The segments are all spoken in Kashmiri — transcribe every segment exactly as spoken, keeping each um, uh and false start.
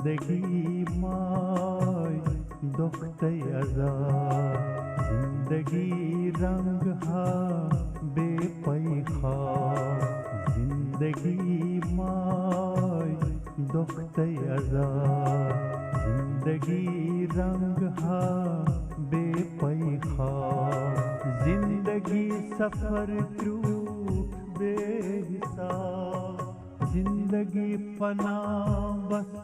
زندگی ماے دۄکھ تہٕ عذاب، زندگی رنگ ہا بے پَے خواب، زندگی ماے دۄکھ تہٕ عذاب، زندگی رنگ ہا بے پَے خواب، زندگی سفر کرٛوٗٹھ بے حساب، زندگی فنا بس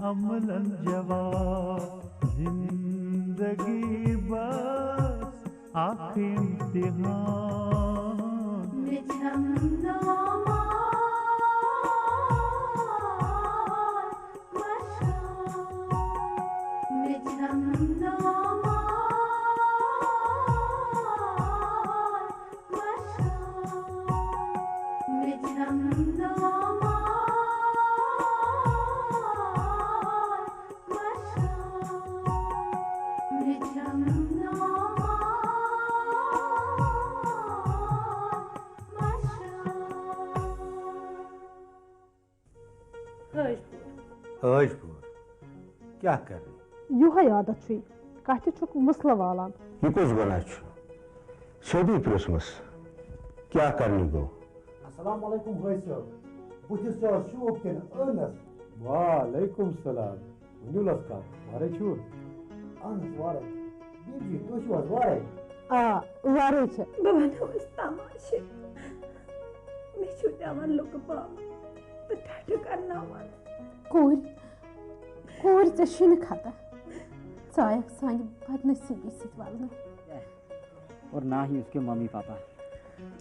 عملن جواب، زندگی بس اکھ امتحان۔ مےٚ چھَم نامار مشان، مےٚ چھَم نامار مشان، مےٚ چھَم نامار مشان، مےٚ چھَم نامار مشان۔ حٲج پوٗر۔ حٲج پوٗر؟ کیٛاہ کرٕ؟ یِہوٚے عادت چھُے، کَتھِ چھُکھ مسلہٕ والان۔ یہِ کُس گۄناہ چھُ؟ سیوٚدُے پرٛژھمَس، کیٛاہ کرنہِ گوٚو؟ السلام علیکم حٲج صٲب، بٕتھِس چھا شوٗب کِنہٕ ٲنَس؟ وعلیکم السلام، ؤنِو لَسکا، وارَے چھِو؟ اَہَن حظ، وارَے۔ بیبی جی، تُہۍ چھِو حظ وارَے؟ آ، وارَے چھِ۔ بہٕ وَنو أسۍ تماشہِ، مےٚ چھُ پٮ۪وان لُکہٕ پاو تہٕ ٹھٹھٕ کرناوان۔ کوٗرۍ، کوٗرۍ، ژےٚ چھُے نہٕ خطا، ژٕ آیکھ سانہِ بدنصیٖبی سۭتۍ ولنہٕ۔ اور نہ ہی اس کے ممی پاپا۔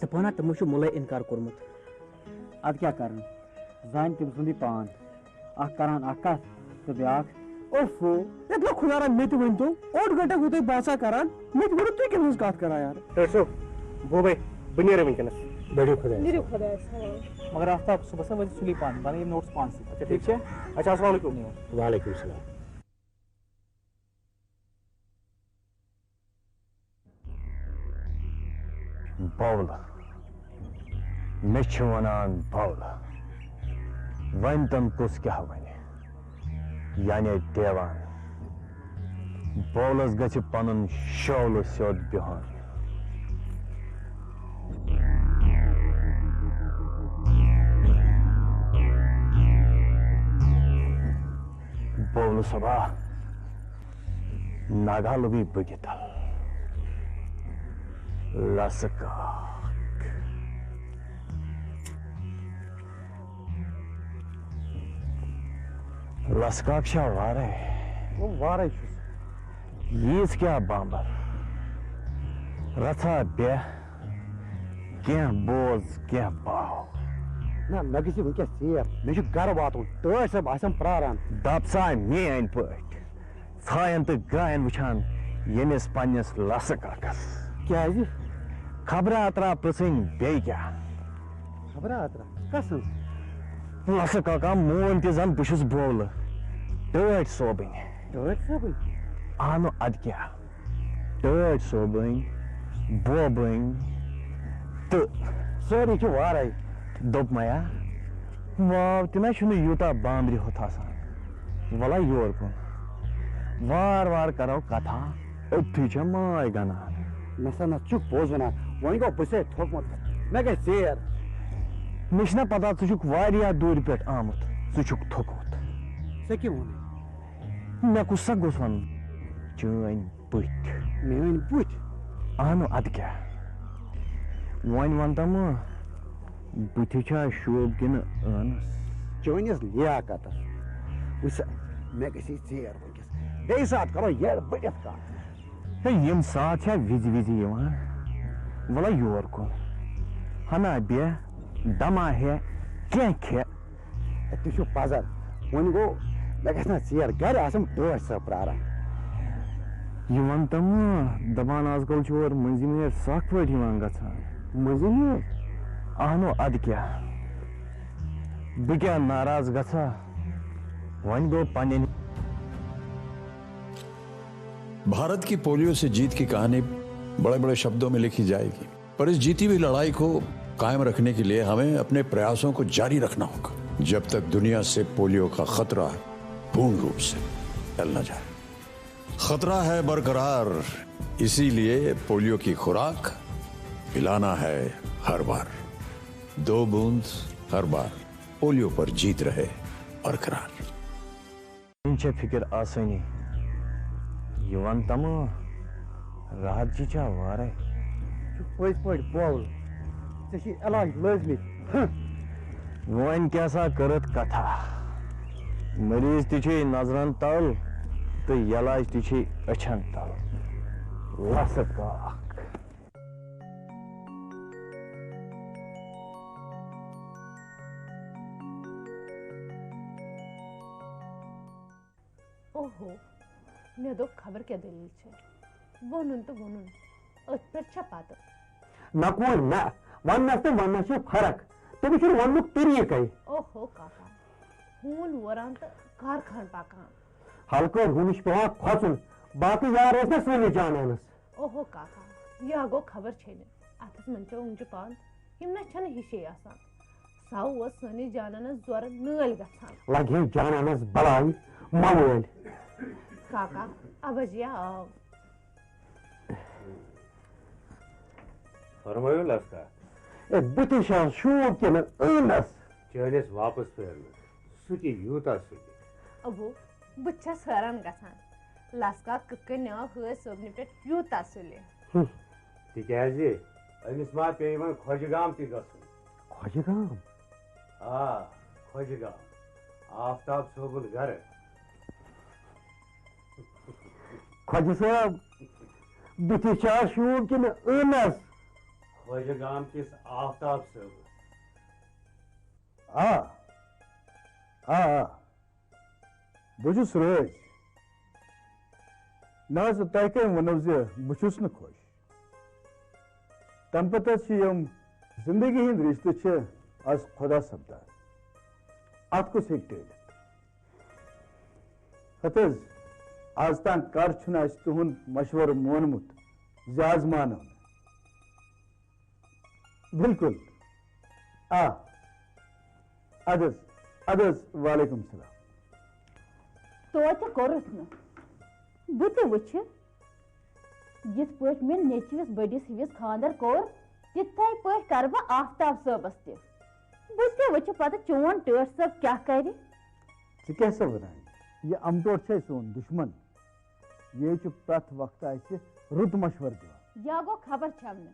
ژٕ پانہ تِمو چھُ مُلے اِنکار کوٚرمُت۔ اَدٕ کیٛاہ کَرُن؟ زانہِ تٔمۍ سُنٛدُے پان۔ اَکھ کَران اَکھ کَتھ تہٕ بیٛاکھ۔ اوفو، یَتھ نہ خۄدا را مےٚ تہِ ؤنۍ تو، اوٚڑ گھنٹہٕ گوٚو تۄہہِ باسان کَران، مےٚ تہِ ؤنِو تُہۍ کیٛاہ چھِو کَتھ کَران یار؟ ڈاکٹر صٲب، بہٕ بَے، بہٕ نیرٕ وٕنکیٚنَس۔ بٔرِو خۄدایَس۔ نیٖرِو خۄدایَس حوالہٕ۔ مگر آفتاب، صُبحَس وٲتۍ سُلی پانہٕ، بَنٲیِو نوٹٕس پانسٕے۔ اچھا، ٹھیٖک چھا؟ اچھا، السلام علیکُم۔ وعلیکُم السلام۔ بولہٕ۔ مےٚ چھِ وَنان بولہٕ۔ وۄنۍ تَن کُس کیٛاہ وَنہِ؟ یعنی دیوان۔ بولَس گژھِ پَنُن شولہٕ سیوٚد بِہُن۔ بولہٕ صٲبا، ناگہٕ لوٚگُے بٕگہِ تل۔ لسہٕ کاک۔ لسہٕ کاک چھا وارے؟ گوٚو وارے چھُس۔ ییٖژ کیٛاہ بامبر؟ رژھا بیٚہہ، کینٛہہ بوز، کینٛہہ باو۔ نہ، مےٚ گژھِ وٕنکیٚس ژیر۔ مےٚ چھُ گرٕ واتُن۔ ٹٲٹھۍ صٲب آسٮ۪م پراران۔ دپ سا میٲنۍ پٲٹھۍ۔ ژھایَن تہٕ گایَن وٕچھان ییٚمِس پنٛنِس لَسہٕ کاکَس۔ کیٛازِ؟ خبرا اَترا پرٛژھٕنۍ بیٚیہِ کیٛاہ؟ خبرا اَترا؟ کَس ہٕنٛز؟ لَسہٕ کاکا، مون تہِ زَن بہٕ چھُس بولہٕ۔ ٹٲٹھۍ صٲبٕنۍ۔ ٹٲٹھۍ صٲبٕنۍ؟ اَہنُو اَدٕ کیٛاہ؟ ٹٲٹھۍ صٲبٕنۍ، بوبٕنۍ تہٕ سٲری چھِ وارَے۔ دوٚپمَیا، واو تہِ نہ چھُنہٕ یوٗتاہ بامبرِ ہوٚت آسان۔ وَلہ یور کُن۔ وار وار کَرو کَتھا، أتھی چھےٚ ماے گَنان۔ مےٚ سا نہ چھُکھ پوٚز وَنان، وۄنۍ گوٚو بہٕ چھُسے تھوٚکمُت، مےٚ گٔے ژیر۔ مےٚ چھِنہ پَتہ ژٕ چھُکھ واریاہ دوٗرِ پٮ۪ٹھ آمُت، ژٕ چھُکھ تھوٚکمُت۔ ژےٚ کیٛاہ ووٚنُے؟ مےٚ کُس سا گوٚژھ وَنُن؟ چٲنۍ بٕتھۍ۔ میٲنۍ بٕتھۍ؟ اہنو، اَدٕ کیٛاہ؟ وۄنۍ وَن تہٕ مہٕ، بٕتھِ چھا شوٗب کِنہٕ ٲنَس؟ چٲنِس لیاقتَس۔ وٕچھ سا، مےٚ گژھِ ژیر وٕنکیٚس۔ بیٚیہِ ساتہٕ کَرو یَڈ بٔڑِتھ کَتھ۔ ہے، ییٚمہِ ساتہٕ چھا وِزِ وِزِ یِوان؟ وَلہ یور کُن۔ ہنا بیٚہہ، دَما ہے، کینٛہہ کھےٚ۔ ہے، تُہۍ چھِو پَزر۔ وۄنۍ گوٚو، مےٚ گژھِ نہ ژیر، گرِ آسَم ٹٲٹھۍ صٲب پراران۔ یہِ وَن تہٕ مہٕ، دَپان آز کَل چھُ اورٕ مٔنٛزِم یور سَکھ پٲٹھۍ یِوان گژھان۔ مٔنٛزِم یور؟ اَہنو، اَدٕ کیٛاہ؟ بہٕ کیٛاہ ناراض گژھا؟ وۄنۍ گوٚو پنٕنٮ۪ن۔ भारत की पोलियो से जीत की कहानी बड़े-बड़े शब्दों में लिखी जाएगी, पर इस जीती हुई लड़ाई को कायम रखने के लिए हमें अपने प्रयासों को जारी रखना होगा। जब तक दुनिया से पोलियो का खतरा है, पूर्ण रूप से फैल न जाए। खतरा है बरकरार, इसीलिए पोलियो की खुराक पिलाना है हर बार। दो बूंद हर बार, पोलियो पर जीत रहे बरकरार। یِم چھےٚ فِکِر آسٲنی۔ یہِ وَن تَمہٕ راحت جی چھا وارَے؟ چھُ پٔزۍ پٲٹھۍ بولُن۔ ژےٚ چھُے علاج لٲزمی۔ ہہ۔ وۄنۍ کیٛاہ سا کٔرٕتھ کَتھا؟ مٔریٖض تہِ چھُے نظرَن تَل تہٕ علاج تہِ چھُے أچھَن تَل۔ لَسہٕ کاکھ۔ اوہو، مےٚ دوٚپ خبر کیٛاہ دٔلیٖل چھےٚ۔ ووٚنُن تہٕ ووٚنُن، أتھۍ پٮ۪ٹھ چھےٚ پَتہٕ۔ نہ کوٗر نہ، وَننَس تہٕ وَننَس چھِ فرق۔ تٔمِس چھُنہٕ وَننُک طریٖقَے۔ اوہو کاکا، ہوٗن ووران تہٕ کارخان پَکان۔ ہلکٲر ہوٗنِس چھُ پٮ۪وان کھۄژُن، باقٕے یار ٲسۍ نہ سٲنِس جانانَس۔ اوہو کاکا، یہِ ہا گوٚو خبر چھیٚنہِ۔ اَتھَس منٛز چھےٚ اوٚنٛگجہِ پانٛژھ، یِم نہ چھَنہٕ ہِشے آسان۔ سَو اوس سٲنِس جانانَس زورٕ نٲلۍ گژھان۔ لگہِ ہے جانانَس بلاے مَوٲلۍ۔ کاکا، ابا جِیا آو۔ فرمٲیِو لسکا۔ ہے، بہٕ تہِ چھَس شوٗب کِنہٕ ٲنَس؟ چٲنِس واپس پھیرنہٕ۔ سُہ تہِ یوٗتاہ سُہ تہِ۔ ابو، بہٕ تہِ چھَس حٲران گژھان۔ لسکا کِتھ کٔنۍ نیوکھ حٲج صٲبنہِ پٮ۪ٹھ یوٗتاہ سُلہِ؟ ہُم۔ تِکیٛازِ أمِس ما پیٚیہِ وۄنۍ خۄجہِ گام تہِ گژھُن؟ خۄجہِ گام؟ آ، خۄجہِ گام۔ آفتاب صٲبُن گرٕ۔ خۄجہِ صٲب، بہٕ تہِ چھا شوٗب کِنہٕ ٲنَس؟ خۄجہِ گام کِس آفتاب صٲبَس۔ آ، آ، آ، بہٕ چھُس رٲضۍ۔ نہ حظ، تۄہہِ کٔمۍ ووٚنوٕ زِ بہٕ چھُس نہٕ خۄش؟ تَمہِ پَتہٕ حظ چھِ یِم زِندگی ہِنٛدۍ رِشتہٕ چھِ آز خۄدا سَپدان۔ اَتھ کُس ہیٚکہِ ٹٲلِتھ؟ ہَتہٕ حظ، آز تام کر چھُنہٕ اَسہِ تُہُنٛد مشورٕ مونمُت زِ آز مانو نہٕ؟ بِلکُل۔ آ۔ اَدٕ حظ، اَدٕ حظ، وعلیکُم السلام۔ توتہِ کوٚرُتھ نہٕ۔ بہٕ تہِ وٕچھِ، یِتھ پٲٹھۍ مےٚ نیٚچوِس بٔڑِس ہِوِس خانٛدر کوٚر، تِتھَے پٲٹھۍ کرٕ بہٕ آفتاب صٲبس تہِ۔ بہٕ تہِ وٕچھِ پتہٕ چون ٹٲٹھۍ صٲب کیٛاہ کرِ۔ ژٕ کیٛاہ سا وَنان؟ یہِ اَمہٕ ٹوٹھ چھے سون دُشمن۔ یہِ چھُ پرٛٮ۪تھ وقتہٕ اَسہِ رُت مشورٕ دِوان۔ یا گوٚو خبر چھَم نہٕ۔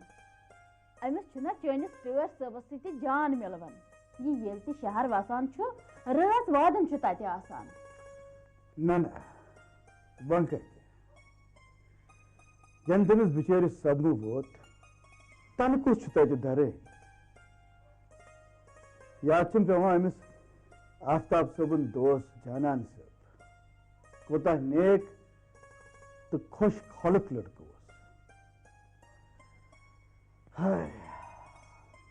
أمِس چھُنہ چٲنِس ٹٲٹھۍ صٲبَس سۭتۍ تہِ جان مِلوان۔ یہِ ییٚلہِ تہِ شہر وسان چھُ، رٲژ وادن چھُ تَتہِ آسان۔ نہ، نہ، وۄنۍ کَتہِ؟ یَنہٕ تٔمِس بِچٲرِس صدمہٕ ووت، تَنہٕ کُس چھُ تَتہِ دَرٕے؟ یاد چھُم پٮ۪وان أمِس آفتاب صٲبُن دوست جانان صٲب۔ کوٗتاہ نیک تہٕ خۄش خلق لٔڑکہٕ اوس۔ ہاے،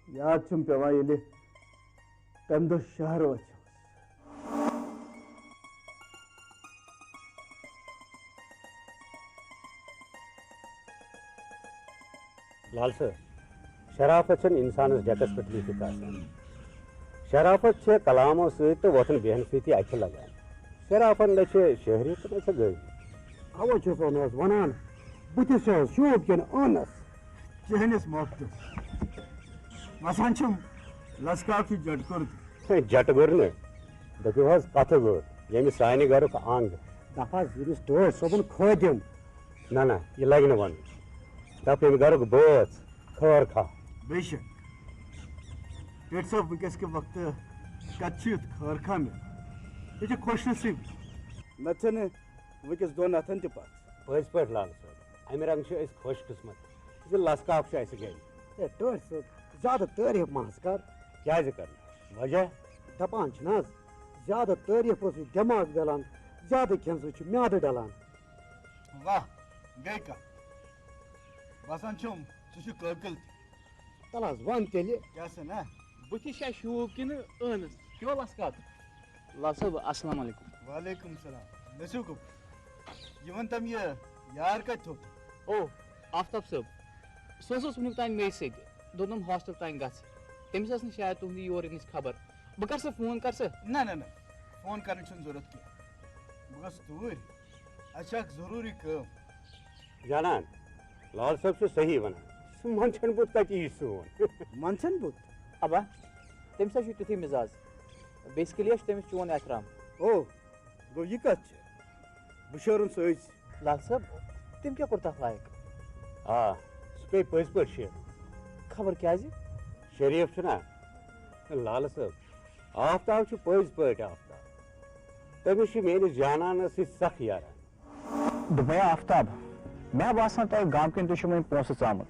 یاد چھُم پٮ۪وان ییٚلہِ تَمہِ دۄہ شہر وَسیوس۔ لال صٲب، شرافت چھَنہٕ اِنسانَس ڈٮ۪کَس پٮ۪ٹھ لیٖکھِتھ آسان۔ شرافت چھےٚ کلامو سۭتۍ تہٕ وۄتھُن بیٚہنہٕ سۭتی اَتھِ لگان۔ شرافت نہ چھےٚ شٲعری تہٕ نہ چھےٚ غٲبی۔ اَوَے چھُسو نہٕ حظ وَنان، بہٕ تہِ چھُس شوٗب کِنہٕ ٲنَس۔ چٲنِس مۄختَس وَسان چھُم لَسکاکھِ جٹہٕ کُرتہٕ۔ ہے، جٹہٕ گوٚر نہٕ، دٔپِو حظ کَتھٕ گوٚر، ییٚمہِ سانہِ گَرُک اَنٛگ۔ دَپہٕ حظ ییٚمِس ٹٲٹھۍ صٲبُن خٲدِم۔ نہ، نہ، یہِ لَگہِ نہٕ وَنُن۔ دَپ ییٚمہِ گَرُک بٲژ۔ خٲر کھا۔ بے شک۔ ٹٲٹھۍ صٲب، وٕنکیٚس کہِ وقتہٕ کَتہِ چھُ یُتھ خٲر کھا مِلان؟ یہِ چھِ خۄش نصیٖبی۔ نَتہٕ چھَنہٕ وٕنکیٚس دۄن اَتھَن تہِ پَژھ۔ پٔزۍ پٲٹھۍ لال صٲب، اَمہِ رنٛگہٕ چھِ أسۍ خۄش قٕسمت زِ لَسہٕ کاک چھُ اَسہِ گَرِ۔ ہے ٹٲٹھۍ صٲب، زیادٕ تعریٖف مہ حظ کَر۔ کیٛازِ کَرٕ نہٕ؟ وجہ؟ دَپان چھِنہٕ حظ، زیادٕ تعریٖفو سۭتۍ دٮ۪ماغ گَلان، زیادٕ کھٮ۪نہٕ سۭتۍ چھُ میٛادٕ ڈَلان۔ واہ، گٔے کَتھ۔ باسان چھُم، ژٕ چھُکھ قٲبِل تہِ۔ تَلہٕ حظ، وَن تیٚلہِ۔ کیٛاہ سا نہ؟ بٕتھِ چھا شوٗب کِنہٕ ٲنَس؟ کیٛاہ لَسہٕ کاک؟ لال صٲب، السلام علیکم۔ وعلیکم السلام۔ مےٚ چھُ گوٚو۔ یہِ وَن تَم، یہِ یار کَتہِ تھوٚو؟ او، آفتاب صٲب۔ سُہ حظ اوس وٕنیُک تام مے سۭتۍ۔ دوٚپنَم ہاسٹَل تام گژھ۔ تٔمِس ٲس نہٕ شاید تُہٕنٛدِ یور یِنٕچ خبر۔ بہٕ کَرٕ سا فون، کَرٕ سا؟ نہ، نہ، نہ۔ فون کَرنٕچ چھُنہٕ ضوٚرَتھ کینٛہہ۔ بہٕ گژھٕ توٗرۍ۔ اَسہِ چھِ اَکھ ضروٗری کٲم۔ جانان، لال صٲب چھُ صحیح وَنان۔ سُہ منٛدچھن بُتھ کَتہِ یی سون؟ منٛدچھن بُتھ؟ ابا، تٔمِس ہا چھُ تیُتھُے مِزاز۔ Basically ہا چھُ تٔمِس چون احترام۔ او، گوٚو یہِ کَتھ چھِ؟ بہٕ شیرُن سُہ أزۍ۔ لال صٲب، تٔمۍ کیٛاہ کوٚر تَتھ لایق؟ آ، سُہ پیٚیہِ پٔزۍ پٲٹھۍ شیرُن۔ خبر کیٛازِ؟ شریٖف چھُنا؟ لال صٲب، آفتاب چھُ پٔزۍ پٲٹھۍ آفتاب۔ تٔمِس چھُ میٲنِس جانانس سۭتۍ سخ یاران۔ دوٚپمَے آفتاب، مےٚ باسان تۄہہِ گامہٕ کٮ۪ن تہِ چھُ وۄنۍ پونٛسہٕ ژامُت۔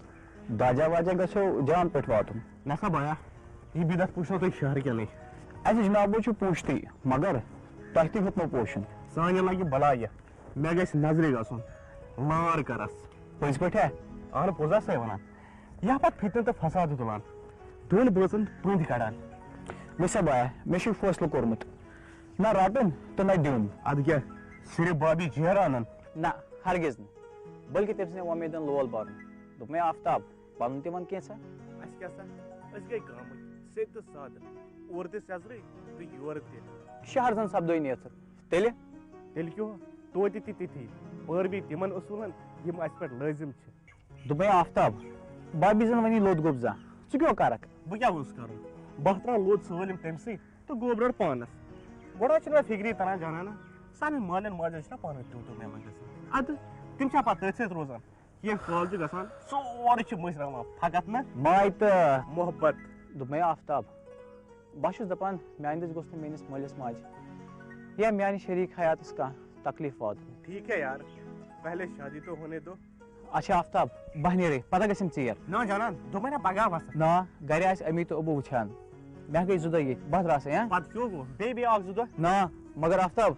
داجا واجا گژھیو جان پٲٹھۍ واتُن۔ نہ سا بایا، یہِ بدعت پوٗچھنو تُہۍ شہرٕ کٮ۪نٕے۔ اَسہِ جنابو چھُ پوٗچھتٕے، مگر تۄہہِ تہِ ہیوٚتنو پوشُن۔ سانہِ لگہِ بلاے، مےٚ گژھِ نظرِ گژھُن، لار کرس۔ پٔزۍ پٲٹھۍ ہا؟ اہن پوٚز ہسا وَنان۔ یا پتہٕ فتنہٕ تہٕ فساد تُلان، دۄن بٲژن پٔنٛدۍ کڑان۔ وٕچھ سا بایا، مےٚ چھُ فٲصلہٕ کوٚرمُت، نہ رٹُن تہٕ نہ دیُن۔ ادٕ کیٛاہ، صرف بابی جیرانن؟ نہ، ہرگز نہٕ، بلکہِ تٔمۍ سٕنٛدٮ۪ن وۄمیدن لول بارُن۔ دوٚپمَے آفتاب، پنُن تہِ وَن کینٛژھا۔ اَسہِ کیٛاہ سا، أسۍ گٔے گامٕکۍ، سیٚدۍ تہٕ سادٕ، اورٕ تہِ سیٚزرٕے تہٕ یورٕ تہِ۔ شہر زن سپدوے نیتھر، تیٚلہِ؟ تیٚلہِ کیٛاہ ہو، توتہِ تہِ تِتھی، پٲروی تِمن اصوٗلن، یِم اَسہِ پٮ۪ٹھ لٲزم چھِ۔ دوٚپمَے آفتاب، بابی زن وَنی لوٚت گوٚب زانٛہہ، ژٕ کیٛاہ کرکھ؟ بہٕ کیٛاہ گوٚژھُس کرُن؟ بہٕ ترٛاوٕ لوٚت سٲلِم تٔمسٕے تہٕ گوٚب رَٹہٕ پانس۔ گۄڈٕ چھُنہٕ مےٚ فِکری تران جانانا، سانٮ۪ن مالٮ۪ن ماجٮ۪ن چھُنہ پانہٕ ٹیوٗ ٹیوٗ مہمان گژھان۔ اَدٕ تِم چھا پتہٕ تٔتھۍ سۭتۍ روزان؟ کینٛہہ کال چھُ گژھان، سورُے چھُ مٔشراوان، فقط نہٕ ماے تہٕ محبت۔ دوٚپمَے آفتاب، بہٕ چھُس دَپان، میٛانہِ دٔسۍ گوٚژھ نہٕ میٛٲنِس مٲلِس ماجہِ یا میٛانہِ شریٖک حیاتَس کانٛہہ تکلیٖف واتُن۔ ٹھیٖک ہے یار، پہلے شادی تو ہونے دو۔ اچھا آفتاب، بہٕ نیرے، پتہ گژھِ یِم ژیر۔ نہ جانان، دوٚپمَے نہ پگاہ وَسہٕ۔ نہ، گرِ آسہِ امی تہٕ ابوٗ وٕچھان۔ مےٚ گٔے زٕ دۄہ ییٚتہِ، بہٕ درٛاسَے، ہاں؟ پتہٕ کیٛاہ گوٚو؟ بیٚیہِ بیٚیہِ اَکھ زٕ دۄہ۔ نہ، مگر آفتاب،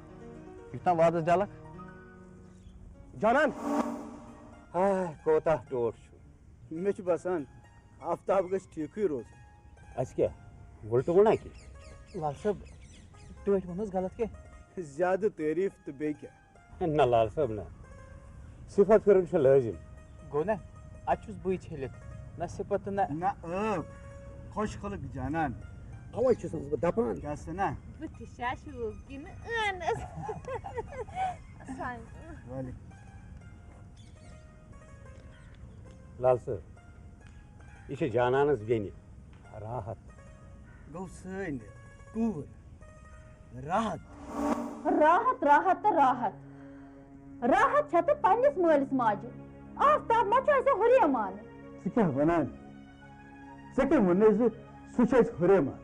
یُتھ تام وعدَس ڈلکھ۔ جانان۔ ہاے، کوتاہ ٹوٹھ چھُ۔ مےٚ چھُ باسان، آفتاب گژھِ ٹھیٖکھٕے روزُن۔ اَسہِ کیٛاہ؟ وُلٹہٕ ووٚنا کینٛہہ؟ لال صٲب، ٹٲٹھۍ ووٚن حظ غلط کینٛہہ؟ زیادٕ تعریٖف تہٕ بیٚیہِ کیٛاہ؟ نہ لال صٲب، نہ۔ صفت کَرُن چھُ لٲزِم۔ گوٚو نہ؟ اَتہِ چھُس بٕے چھٔلِتھ۔ نہ صفت تہٕ نہ۔ نہ ٲب۔ خۄش خلق جانان۔ اَوَے چھُس نہٕ بہٕ دَپان۔ کیٛاہ سا نہ؟ بہٕ تہِ شاشوٗب کِنہٕ ٲنَس؟ السلام علیکم۔ وعلیکم۔ لال صٲب، یہِ چھِ جانانَس بیٚنہِ راحت۔ گوٚو سٲنۍ ٹوٗر راحت۔ راحت، راحت تہٕ راحت۔ راحت چھےٚ تہٕ پننِس مٲلِس ماجہِ۔ آفتاب ما چھُ اَسہِ ہُریمان؟ ژٕ کیٛاہ وَنان؟ ژےٚ کٔمۍ ووٚنُے زِ سُہ چھُ اَسہِ ہُریمان؟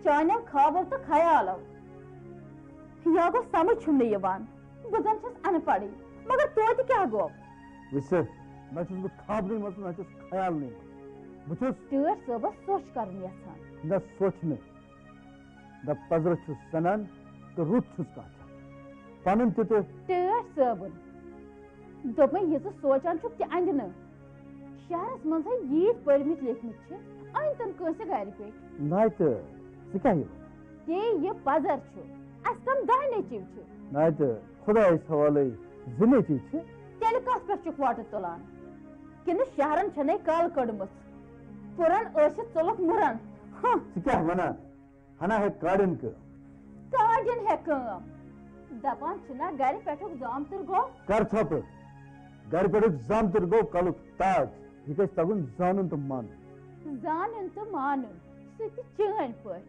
چانٮ۪ن خوابو تہٕ خیالو۔ یا گوٚو سمجھ چھُم نہٕ یِوان۔ بہٕ زن چھَس اَن پَڑٕے، مگر توتہِ کیٛاہ گوٚو؟ وٕچھ سا، نہ چھُس بہٕ خابنٕے منٛز، نہ چھُس خیالنٕے منٛز۔ بہٕ چھُس ٹٲٹھۍ صٲبس سوچھ کرُن یژھان۔ نہ سوچھ نہٕ۔ نہ پزرٕ چھُس سنان تہٕ رُت چھُس کانٛہہ کھٮ۪وان۔ پنُن تہِ تہٕ ٹٲٹھۍ صٲبُن دوٚپمَے، یہِ ژٕ سونٛچان چھُکھ تہِ اَندِ نہٕ۔ شہرس منٛز ہے ییٖتۍ پٔرمٕتۍ لیکھمٕتۍ چھِ، أنۍ تَن کٲنٛسہِ گرِ پٮ۪ٹھ۔ ناے تہٕ ژٕ کیٛاہ یہِ؟ تے یہِ پزر چھُ، اَسہِ کم دَہ نیٚچِو چھِ۔ ناے تہٕ خۄدایس حوالے زٕ نیٚچِو چھِ۔ تیٚلہِ کتھ پٮ۪ٹھ چھُکھ وۄٹہٕ تُلان؟ کِنہٕ شہرن چھَنے کل کٔڑمٕژ؟ پُرن ٲسِتھ ژوٚلُکھ مُرن۔ ہہ۔ ژٕ کیٛاہ وَنان؟ ہنا ہے کاڑٮ۪ن کٲم۔ کاڑٮ۪ن ہے کٲم۔ دپان چھِنا گرِ پٮ۪ٹھُک زامتُر گوٚو۔ کر ژھۄپہٕ۔ گرِ پٮ۪ٹھُک زامتُر گوٚو کلُک تاج۔ یہِ گژھِ تگُن زانُن تہٕ مانُن۔ زانُن تہٕ مانُن۔ سُہ تہِ چٲنۍ پٲٹھۍ۔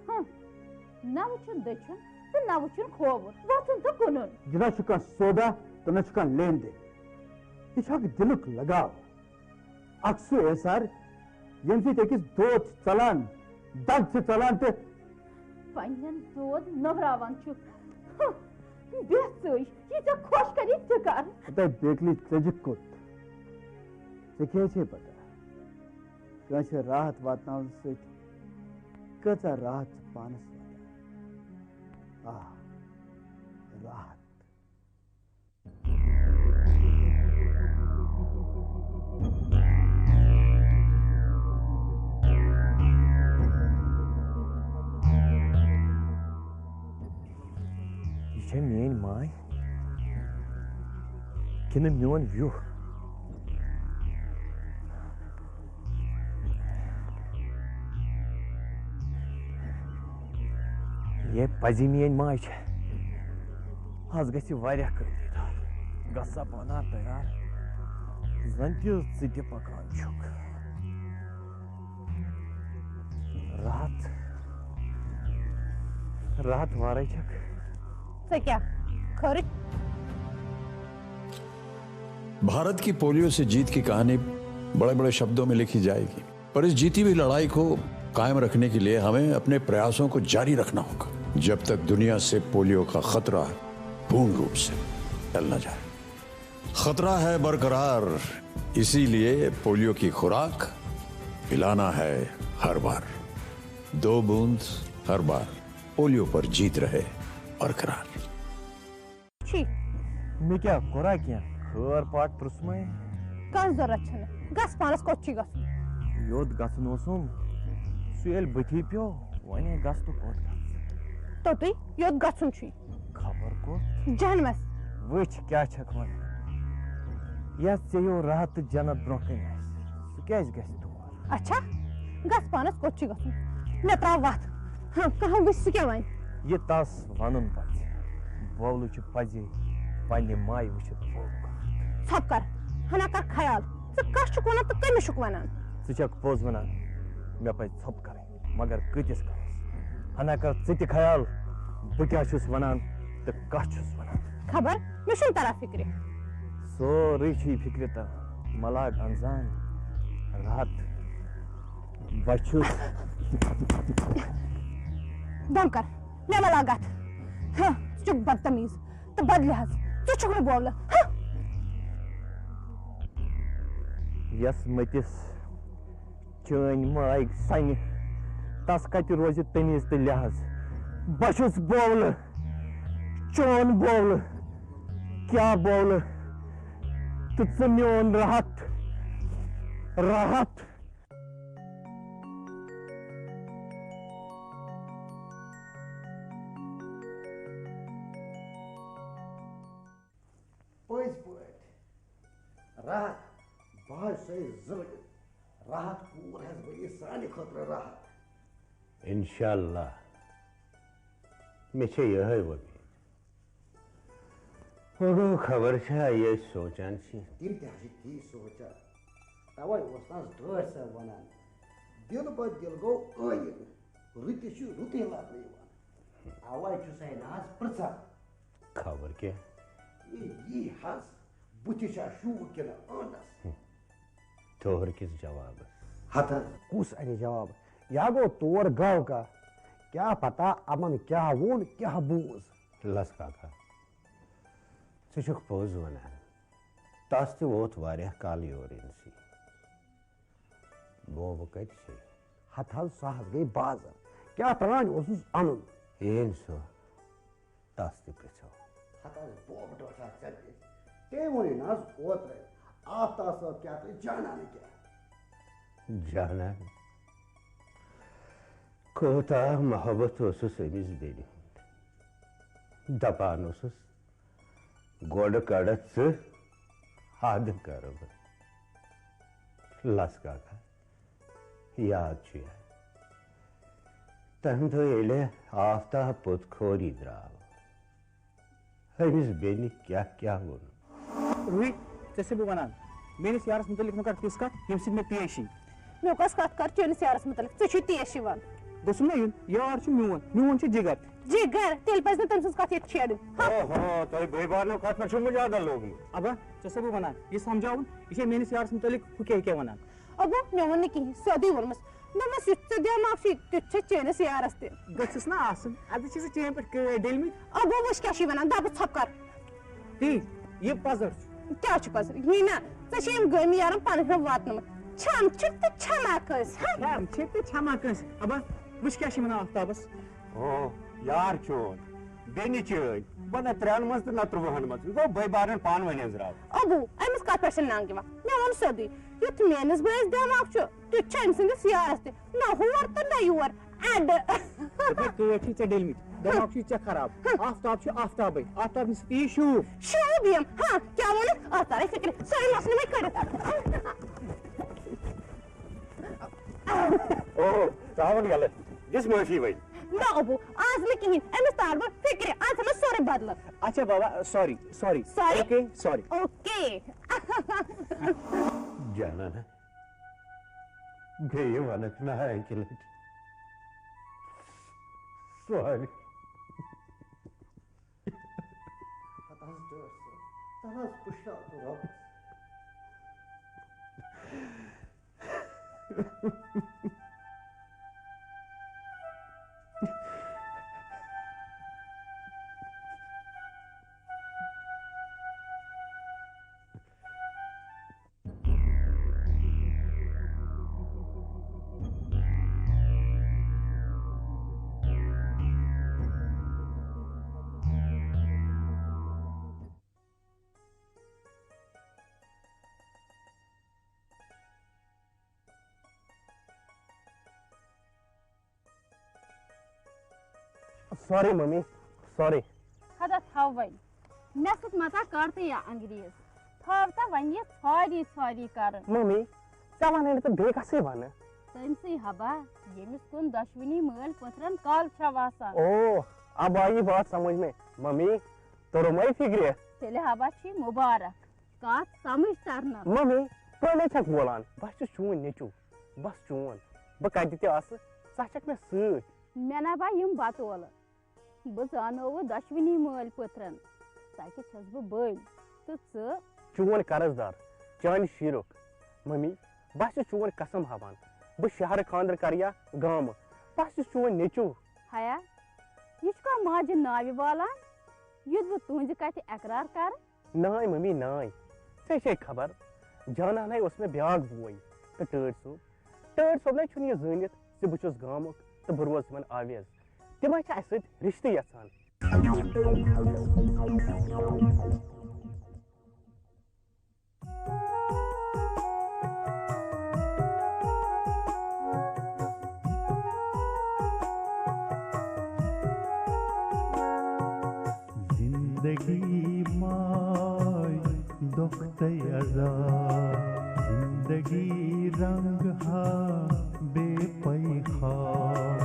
ہم۔ نہ وٕچھُن دٔچھُن تہٕ نہ وٕچھُن کھووُر۔ وۄتھُن تہٕ کُنُن۔ یہِ نہ چھُ کانٛہہ سودا تہٕ نہ چھُ کانٛہہ لین دین۔ یہِ چھُ اکھ دِلُک لگاو۔ اکھ سُہ احسار، ییٚمہِ سۭتۍ أکِس دود چھُ ژلان، دگ چھِ ژلان تہٕ پننٮ۪ن دود نٔوراوان چھُ۔ ہہ، بیٚہہ ژٕے، یہِ ژےٚ خۄش کری تہِ کر۔ ہتے بیکلی ژٔجہِ کوٚت؟ ژےٚ کیٛاہ چھے پتہ؟ کٲنٛسہِ راحت واتناونہٕ سۭتۍ کۭژاہ راحت چھِ پانس واتان؟ آ، راحت۔ یہِ چھےٚ میٲنۍ ماے کِنہٕ میون ویُہ؟ یہِ پزی میٲنۍ ماے چھےٚ۔ از گژھِ واریاہ کٲفی دار۔ گژھ سا پانہ تیار، زن تہِ ژٕ تہِ پکان چھُکھ۔ راحت، راحت وارے چھکھ۔ ژٕ کیٛاہ؟ خٲرٕے؟ भारत की पोलियो से जीत की कहानी बड़े बड़े शब्दों में लिखी जाएगी, पर इस जीती हुई लड़ाई को कायम रखने के लिए हमें अपने प्रयासों को जारी रखना होगा, जब तक दुनिया से पोलियो का खतरा पूर्ण रूप से फैल न जाए। खतरा है बरकरार, इसीलिए पोलियो की खुराक पिलाना है हर बार। दो बूंद हर बार, पोलियो पर जीत रहे बरकरार। چھی۔ مےٚ کیٛاہ کوٚرا کینٛہہ؟ خٲر پاٹھۍ پرٛژھمَے۔ کانٛہہ ضروٗرت چھَنہٕ۔ گژھ پانَس کوٚت چھی گژھُن؟ یوٚت گژھُن اوسُم، سُہ ییٚلہِ بٕتھی پیوٚو، وۄنۍ گژھ تہٕ کوٚت گژھ؟ توٚتُے یوٚت گژھُن چھُے۔ خبر کوٚت؟ جہنمس۔ وٕچھ کیٛاہ چھَکھ وَنان۔ یَتھ ژےٚ یو راحت تہٕ جنت برٛونٛہہ کَنہِ آسہِ، سُہ کیٛازِ گژھِ تور؟ اچھا، گژھ پانس کوٚت چھُے گژھُن؟ مےٚ تراو وتھ۔ ہاں، کانٛہہ وٕچھ سُہ کیٛاہ ونہِ؟ یہِ تس ونُن پزِ۔ بولہٕ چھُ پزے پننہِ مایہِ وٕچھِتھ بوٚڑ کتھ۔ ژھۄپہٕ کر، ہنا کر خیال۔ ژٕ کس چھُکھ ونان تہٕ کٔمِس چھُکھ ونان؟ ژٕ چھکھ پوٚز ونان، مےٚ پزِ ژھۄپہٕ کرٕنۍ، مگر کۭتِس کالس؟ ہنا کر ژٕ تہِ خیال، بہٕ کیٛاہ چھُس ونان تہٕ کس چھُس ونان۔ خبر، مےٚ چھُنہٕ تران فکرِ۔ سورُے چھُے فکرِ تران، ملاگ انزان، راتھ بہٕ چھُس۔ دم کر، مےٚ مہ لاگ اتھ۔ ہہ، ژٕ چھُکھ بدتمیز تہٕ بدلحاظ۔ ژٕ چھُکھ نہٕ بولنہٕ۔ ہہ۔ یس مٔتِس چٲنۍ ماے سنہِ، تس کتہِ روزِ تمیز تہٕ لحاظ؟ بہٕ چھُس بولہٕ، چون بولہٕ، کیٛاہ بولہٕ؟ تہٕ ژٕ میون راحت، راحت۔ پٔزۍ پٲٹھۍ راحت، بہٕ حظ چھُسے زٲلِتھ۔ راحت کوٗر حظ بَنہِ سانہِ خٲطرٕ راحت۔ انشاءاللہ، مےٚ چھےٚ یِہے وۄمید۔ وۄنۍ گوٚو، خبر چھا یہِ أسۍ سونٛچان چھِ؟ تِم تہِ حظ چھِ تی سونٛچان۔ تَوَے اوس نہٕ حظ ڈٲٹھۍ صٲب وَنان، دِل بہ دِل گوٚو ٲیِن، رُتِس چھُ رُتُے لَبنہٕ یِوان۔ اَوَے چھُسَے نہٕ حظ پرٛژھان۔ خبر کیٛاہ؟ یہِ یی حظ بُتھِ چھا شوٗب کِنہٕ ٲنٛدَس؟ ٹھوہر کِس جوابس۔ ہتن۔ کُس انہِ جواب؟ یا گوٚو تور گاو کا؟ کیٛاہ پتہ امن کیٛاہ ووٚن کیٛاہ بوٗز؟ لس کاکا، ژٕ چھُکھ پوٚز ونان۔ تس تہِ ووت واریاہ کال یور یِنسٕے۔ بوبہٕ کتہِ چھے؟ ہتہٕ حظ سۄ حظ گٔے بازر۔ کیٛاہ ترانۍ اوسُس انُن؟ یِن سۄ۔ تس تہِ پرژھو۔ ہتہٕ حظ بوبہٕ ڈوٹھا ژےٚ تہِ۔ تٔمۍ ووٚنُے نہ حظ اوترَے، آفتاب صٲب کیٛاہ تہٕ جانانہٕ کیٛاہ۔ جانان کوتاہ محبت اوسُس أمِس بیٚنہِ ہُنٛد۔ دپان اوسُس، گۄڈٕ کڑتھ ژٕ، ادٕ کرٕ بہٕ۔ لس کاکا، یاد چھُیا؟ تمہِ دۄہ ییٚلہِ آفتاب پوٚت کھوری درٛاو، أمِس بیٚنہِ کیٛاہ کیٛاہ ووٚن؟ روحی، ژےٚ چھُسے بہٕ ونان، میٲنِس یارس مُتعلق مہ کر تِژھ کتھ، ییٚمہِ سۭتۍ مےٚ پیش یی۔ مےٚ کۄس کتھ کر چٲنِس یارس مُتعلق؟ ژےٚ چھُے تیش یِوان۔ گوٚژھُم نا یُن، یار چھُ میون، میون چھُ جگر۔ جگر، تیٚلہِ پزِ نہٕ تٔمۍ سٕنٛز کتھ ییٚتہِ چھیڑٕنۍ۔ ہا۔ اوہو، تۄہہِ بٲے بارنیو کتھ پٮ۪ٹھ چھُو مجادلہٕ لوگمُت؟ ابا، ژےٚ چھُسا بہٕ ونان، یہِ سمجھاوُن، یہِ چھےٚ میٲنِس یارس مُتعلق ہُہ کیٛاہ کیٛاہ ونان۔ ابو، مےٚ ووٚن نہٕ کِہیٖنۍ، سیوٚدُے ووٚنمَس۔ دوٚپمَس، یُتھ ژےٚ دٮ۪ماغ چھُے، تیُتھ چھےٚ چٲنِس یارَس تہِ۔ گٔژھٕس نا آسُن، اَدٕ چھِ سُہ چٲنۍ پٲٹھۍ کٲڑۍ ڈٔلمٕتۍ۔ ابو، وٕچھ کیٛاہ چھُے وَنان، دَبہٕ ژھۄپہٕ کَر۔ تی، یہِ پَزر چھُ۔ کیٛاہ چھُ پَزر؟ یی نا، ژےٚ چھے یِم گٲمی یارَن پَنٕنۍ ہیوٚو واتنٲومٕتۍ۔ چھَم چھِ تہٕ چھَما کٲنٛسہِ، ہا؟ چھَم چھِ تہٕ چھَما کٲنٛسہِ۔ ابا، وٕچھ کیٛاہ چھِ وَنان آفتابَس۔ او، یار چون، بیٚنہِ چٲنۍ، بہٕ نہ ترٛٮ۪ن منٛز تہٕ نہ ترٛۆہَن منٛز۔ یہِ گوٚو بٲے بارنٮ۪ن پانہٕ ؤنۍ أنٛزراو۔ ابو، أمِس کَتھ پٮ۪ٹھ چھَنہٕ ننٛگ یِوان؟ مےٚ ووٚن سیوٚدُے، یُتھ میٲنِس بٲیِس دٮ۪ماغ چھُ، تیُتھ چھُ أمۍ سٕنٛدِس یارَس تہِ۔ نہ ہور تہٕ نہ یور، اَڈٕ۔ دوٚپمَے، کٲٹھۍ چھِی ژےٚ ڈٔلمٕتۍ، دٮ۪ماغ چھُے ژےٚ خراب۔ آفتاب چھُ آفتابٕے، آفتاب نِش تہِ یی شوٗب۔ شوٗب یِم، ہا، کیٛاہ ووٚنُتھ؟ آ، تَرے فِکرِ، سٲری مۄکھ نہٕ مےٚ کٔڑِتھ۔ او، ترٛاوُن یَلہٕ، دِس معٲفی وۄنۍ۔ نہ ابو، آز نہٕ کِہیٖنۍ، أمِس تار بہٕ فِکرِ، آز ژھٕنو سورُے بدلہٕ۔ اچھا بابا، sorry, sorry. Sorry? Okay, sorry. Okay. جانانا، بیٚیہِ وَنَکھ نہٕ اَکہِ لَٹہِ۔ سوری۔ پتہٕ حظ ڈٲر سُہ۔ تَلہٕ حظ پُشراو تہٕ رۄبَس۔ Sorry mummy, sorry. خدا تھاو وۄنۍ۔ مےٚ سۭتۍ مہ تا کر تہٕ یہِ انگریز۔ تھاو تا وۄنۍ یہِ ژھاری ژھاری کران۔ ممی، ژےٚ وَنَے نہٕ تہٕ بیٚیہِ کَسٕے وَنہٕ؟ تٔمۍ سٕے ہبا، ییٚمِس کُن دۄشوٕنی مٲلۍ پٔتھرَن کَل چھےٚ واسان۔ او، اب آئی بات سمجھ میں۔ ممی، توٚرمَے فِکرِ؟ تیٚلہِ ہبا چھی مُبارک۔ کَتھ سمجھ ترنَس۔ ممی، پانَے چھَکھ بولان۔ بہٕ چھُس چون نیٚچوٗ۔ بس چون۔ بہٕ کتہِ تہِ آسہٕ، ژٕ چھکھ مےٚ سۭتۍ۔ مےٚ نہ با یِم بتولہٕ۔ بہٕ زانووٕ دۄشوٕنی مٲلۍ پٔتھرن۔ ژکہِ چھَس بہٕ بٔلۍ۔ تہٕ ژٕ؟ چون قرض دار، چانہِ شیٖرُک۔ ممی، بہٕ چھُس چون قسم ہاوان۔ بہٕ شہرٕ خانٛدر کرٕ یا گامہٕ۔ بہٕ چھُس چون نیٚچوٗ۔ ہیا، یہِ چھُکھا ماجہِ ناوِ والان؟ یُتھ بہٕ تُہنٛزِ کتھِ اقرار کرٕ؟ ناے ممی ناے، ژےٚ چھے خبر، جانانَے اوس مےٚ بیٛاکھ بوے تہٕ ٹٲٹھۍ صٲب۔ ٹٲٹھۍ صٲبنَے چھُنہٕ یہِ زٲنِتھ زِ بہٕ چھُس گامُک تہٕ بہٕ روزٕ تِمَن آویز۔ تِمَے چھِ اَسہِ سۭتۍ رِشتہٕ یَژھان۔ زندگی ماے دۄکھ تہٕ عذاب، زندگی رنگ ہا بے پَے خواب۔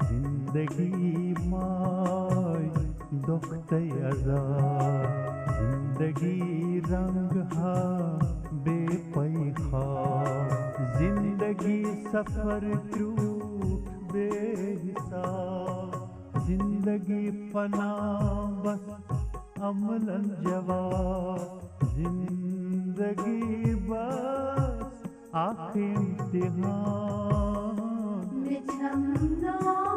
زندگی ماے دۄکھ تہٕ عذاب، زندگی رنگ ہا بے پَے خواب۔ زندگی سفر کرٛوٗٹھ بے حساب، زندگی فنا بس عملن جواب۔ زندگی بس اکھ امتحان۔ مےٚ چھَم نا